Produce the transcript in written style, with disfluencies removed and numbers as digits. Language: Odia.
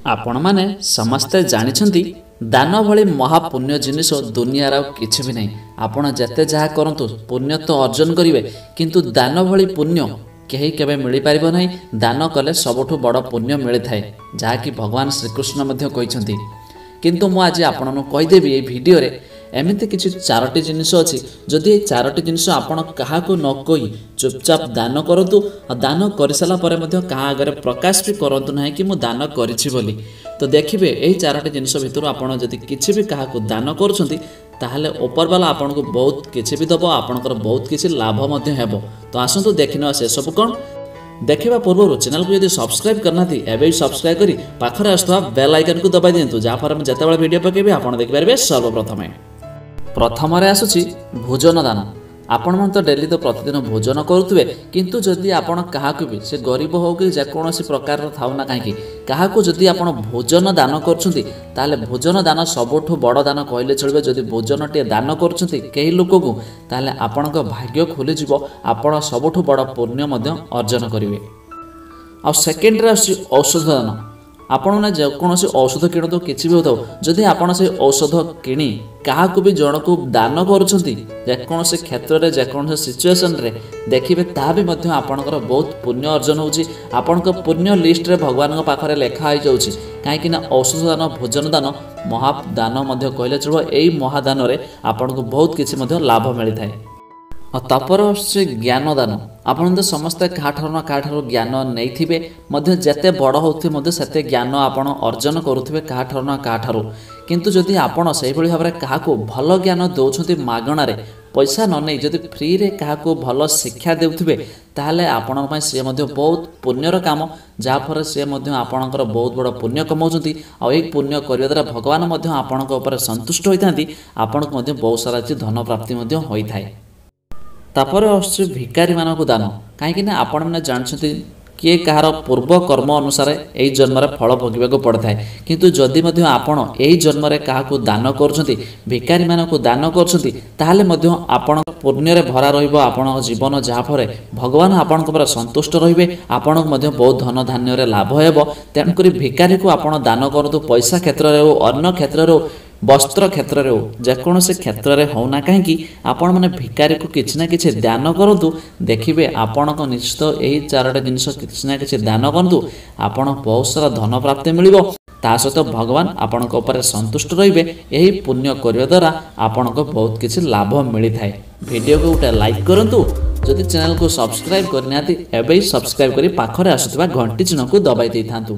ଆପଣମାନେ ସମସ୍ତେ ଜାଣିଛନ୍ତି, ଦାନ ଭଳି ମହାପୁଣ୍ୟ ଜିନିଷ ଦୁନିଆର ଆଉ କିଛି ବି ନାହିଁ। ଆପଣ ଯେତେ ଯାହା କରନ୍ତୁ, ପୁଣ୍ୟ ତ ଅର୍ଜନ କରିବେ, କିନ୍ତୁ ଦାନ ଭଳି ପୁଣ୍ୟ କେହି କେବେ ମିଳିପାରିବ ନାହିଁ। ଦାନ କଲେ ସବୁଠୁ ବଡ଼ ପୁଣ୍ୟ ମିଳିଥାଏ, ଯାହାକି ଭଗବାନ ଶ୍ରୀକୃଷ୍ଣ ମଧ୍ୟ କହିଛନ୍ତି। କିନ୍ତୁ ମୁଁ ଆଜି ଆପଣଙ୍କୁ କହିଦେବି ଏଇ ଭିଡ଼ିଓରେ, ଏମିତି କିଛି ଚାରୋଟି ଜିନିଷ ଅଛି, ଯଦି ଏଇ ଚାରୋଟି ଜିନିଷ ଆପଣ କାହାକୁ ନ କହି ଚୁପଚାପ ଦାନ କରନ୍ତୁ, ଆଉ ଦାନ କରିସାରିଲା ପରେ ମଧ୍ୟ କାହା ଆଗରେ ପ୍ରକାଶ ବି କରନ୍ତୁ ନାହିଁ କି ମୁଁ ଦାନ କରିଛି ବୋଲି, ତ ଦେଖିବେ ଏହି ଚାରୋଟି ଜିନିଷ ଭିତରୁ ଆପଣ ଯଦି କିଛି ବି କାହାକୁ ଦାନ କରୁଛନ୍ତି, ତାହେଲେ ଉପରବାଲା ଆପଣଙ୍କୁ ବହୁତ କିଛି ବି ଦେବ, ଆପଣଙ୍କର ବହୁତ କିଛି ଲାଭ ମଧ୍ୟ ହେବ। ତ ଆସନ୍ତୁ ଦେଖିନେବା ସେସବୁ କ'ଣ। ଦେଖିବା ପୂର୍ବରୁ ଚ୍ୟାନେଲକୁ ଯଦି ସବସ୍କ୍ରାଇବ୍ କରିନାହାନ୍ତି, ଏବେ ବି ସବସ୍କ୍ରାଇବ୍ କରି ପାଖରେ ଆସୁଥିବା ବେଲ୍ ଆଇକନ୍କୁ ଦବାଇ ଦିଅନ୍ତୁ, ଯାହାଫଳରେ ମୁଁ ଯେତେବେଳେ ଭିଡ଼ିଓ ପକାଇବି ଆପଣ ଦେଖିପାରିବେ ସର୍ବପ୍ରଥମେ। ପ୍ରଥମରେ ଆସୁଛି ଭୋଜନ ଦାନ। ଆପଣମାନେ ତ ଡେଲି ତ ପ୍ରତିଦିନ ଭୋଜନ କରୁଥିବେ, କିନ୍ତୁ ଯଦି ଆପଣ କାହାକୁ ବି, ସେ ଗରିବ ହେଉ କି ଯେକୌଣସି ପ୍ରକାରର ଥାଉ ନା କାହିଁକି, କାହାକୁ ଯଦି ଆପଣ ଭୋଜନ ଦାନ କରୁଛନ୍ତି, ତାହେଲେ ଭୋଜନ ଦାନ ସବୁଠୁ ବଡ଼ ଦାନ କହିଲେ ଚଳିବ। ଯଦି ଭୋଜନଟିଏ ଦାନ କରୁଛନ୍ତି କେହି ଲୋକକୁ, ତାହେଲେ ଆପଣଙ୍କ ଭାଗ୍ୟ ଖୋଲିଯିବ, ଆପଣ ସବୁଠୁ ବଡ଼ ପୁଣ୍ୟ ମଧ୍ୟ ଅର୍ଜନ କରିବେ। ଆଉ ସେକେଣ୍ଡରେ ଆସୁଛି ଔଷଧ ଦାନ। ଆପଣମାନେ ଯେକୌଣସି ଔଷଧ କିଣନ୍ତୁ, କିଛି ବି ହେଉଥାଉ, ଯଦି ଆପଣ ସେଇ ଔଷଧ କିଣି କାହାକୁ ବି ଜଣକୁ ଦାନ କରୁଛନ୍ତି, ଯେକୌଣସି କ୍ଷେତ୍ରରେ, ଯେକୌଣସି ସିଚୁଏସନରେ ଦେଖିବେ, ତାହା ବି ମଧ୍ୟ ଆପଣଙ୍କର ବହୁତ ପୁଣ୍ୟ ଅର୍ଜନ ହେଉଛି, ଆପଣଙ୍କ ପୁଣ୍ୟ ଲିଷ୍ଟରେ ଭଗବାନଙ୍କ ପାଖରେ ଲେଖା ହୋଇଯାଉଛି। କାହିଁକିନା ଔଷଧ ଦାନ, ଭୋଜନ ଦାନ ମହାଦାନ ମଧ୍ୟ କହିଲେ ଚଳିବ। ଏଇ ମହାଦାନରେ ଆପଣଙ୍କୁ ବହୁତ କିଛି ମଧ୍ୟ ଲାଭ ମିଳିଥାଏ। ଆଉ ତାପରେ ଆସୁଛି ଜ୍ଞାନ ଦାନ। ଆପଣ ତ ସମସ୍ତେ କାହାଠାରୁ ନା କାହାଠାରୁ ଜ୍ଞାନ ନେଇଥିବେ ମଧ୍ୟ, ଯେତେ ବଡ଼ ହେଉଥିବେ ମଧ୍ୟ ସେତେ ଜ୍ଞାନ ଆପଣ ଅର୍ଜନ କରୁଥିବେ କାହାଠାରୁ ନା କାହାଠାରୁ। କିନ୍ତୁ ଯଦି ଆପଣ ସେଇଭଳି ଭାବରେ କାହାକୁ ଭଲ ଜ୍ଞାନ ଦେଉଛନ୍ତି ମାଗଣାରେ, ପଇସା ନ ନେଇ ଯଦି ଫ୍ରିରେ କାହାକୁ ଭଲ ଶିକ୍ଷା ଦେଉଥିବେ, ତାହେଲେ ଆପଣଙ୍କ ପାଇଁ ସିଏ ମଧ୍ୟ ବହୁତ ପୁଣ୍ୟର କାମ, ଯାହାଫଳରେ ସିଏ ମଧ୍ୟ ଆପଣଙ୍କର ବହୁତ ବଡ଼ ପୁଣ୍ୟ କମାଉଛନ୍ତି। ଆଉ ଏହି ପୁଣ୍ୟ କରିବା ଦ୍ୱାରା ଭଗବାନ ମଧ୍ୟ ଆପଣଙ୍କ ଉପରେ ସନ୍ତୁଷ୍ଟ ହୋଇଥାନ୍ତି, ଆପଣଙ୍କୁ ମଧ୍ୟ ବହୁତ ସାରା କିଛି ଧନ ପ୍ରାପ୍ତି ମଧ୍ୟ ହୋଇଥାଏ। ତାପରେ ଆସୁଛି ଭିକାରୀମାନଙ୍କୁ ଦାନ। କାହିଁକିନା ଆପଣମାନେ ଜାଣିଛନ୍ତି, କିଏ କାହାର ପୂର୍ବ କର୍ମ ଅନୁସାରେ ଏଇ ଜନ୍ମରେ ଫଳ ଭୋଗିବାକୁ ପଡ଼ିଥାଏ। କିନ୍ତୁ ଯଦି ମଧ୍ୟ ଆପଣ ଏଇ ଜନ୍ମରେ କାହାକୁ ଦାନ କରୁଛନ୍ତି, ଭିକାରୀମାନଙ୍କୁ ଦାନ କରୁଛନ୍ତି, ତାହେଲେ ମଧ୍ୟ ଆପଣଙ୍କ ପୁଣ୍ୟରେ ଭରା ରହିବ ଆପଣଙ୍କ ଜୀବନ, ଯାହାଫଳରେ ଭଗବାନ ଆପଣଙ୍କ ଉପରେ ସନ୍ତୁଷ୍ଟ ରହିବେ, ଆପଣଙ୍କୁ ମଧ୍ୟ ବହୁତ ଧନ ଧାନ୍ୟରେ ଲାଭ ହେବ। ତେଣୁକରି ଭିକାରୀକୁ ଆପଣ ଦାନ କରନ୍ତୁ, ପଇସା କ୍ଷେତ୍ରରେ ହେଉ, ଅନ୍ୟ କ୍ଷେତ୍ରରେ ହେଉ, ବସ୍ତ୍ର କ୍ଷେତ୍ରରେ ହେଉ, ଯେକୌଣସି କ୍ଷେତ୍ରରେ ହେଉନା କାହିଁକି, ଆପଣମାନେ ଭିକାରୀକୁ କିଛି ନା କିଛି ଦାନ କରନ୍ତୁ। ଦେଖିବେ ଆପଣଙ୍କ ନିଶ୍ଚିତ ଏହି ଚାରୋଟି ଜିନିଷ କିଛି ନା କିଛି ଦାନ କରନ୍ତୁ, ଆପଣ ବହୁତ ସାରା ଧନ ପ୍ରାପ୍ତି ମିଳିବ, ତା ସହିତ ଭଗବାନ ଆପଣଙ୍କ ଉପରେ ସନ୍ତୁଷ୍ଟ ରହିବେ। ଏହି ପୁଣ୍ୟ କରିବା ଦ୍ୱାରା ଆପଣଙ୍କ ବହୁତ କିଛି ଲାଭ ମିଳିଥାଏ। ଭିଡ଼ିଓକୁ ଗୋଟେ ଲାଇକ୍ କରନ୍ତୁ। ଯଦି ଚ୍ୟାନେଲକୁ ସବସ୍କ୍ରାଇବ୍ କରିନାହାନ୍ତି, ଏବେ ହିଁ ସବସ୍କ୍ରାଇବ୍ କରି ପାଖରେ ଆସୁଥିବା ଘଣ୍ଟି ଚିହ୍ନକୁ ଦବାଇ ଦେଇଥାନ୍ତୁ।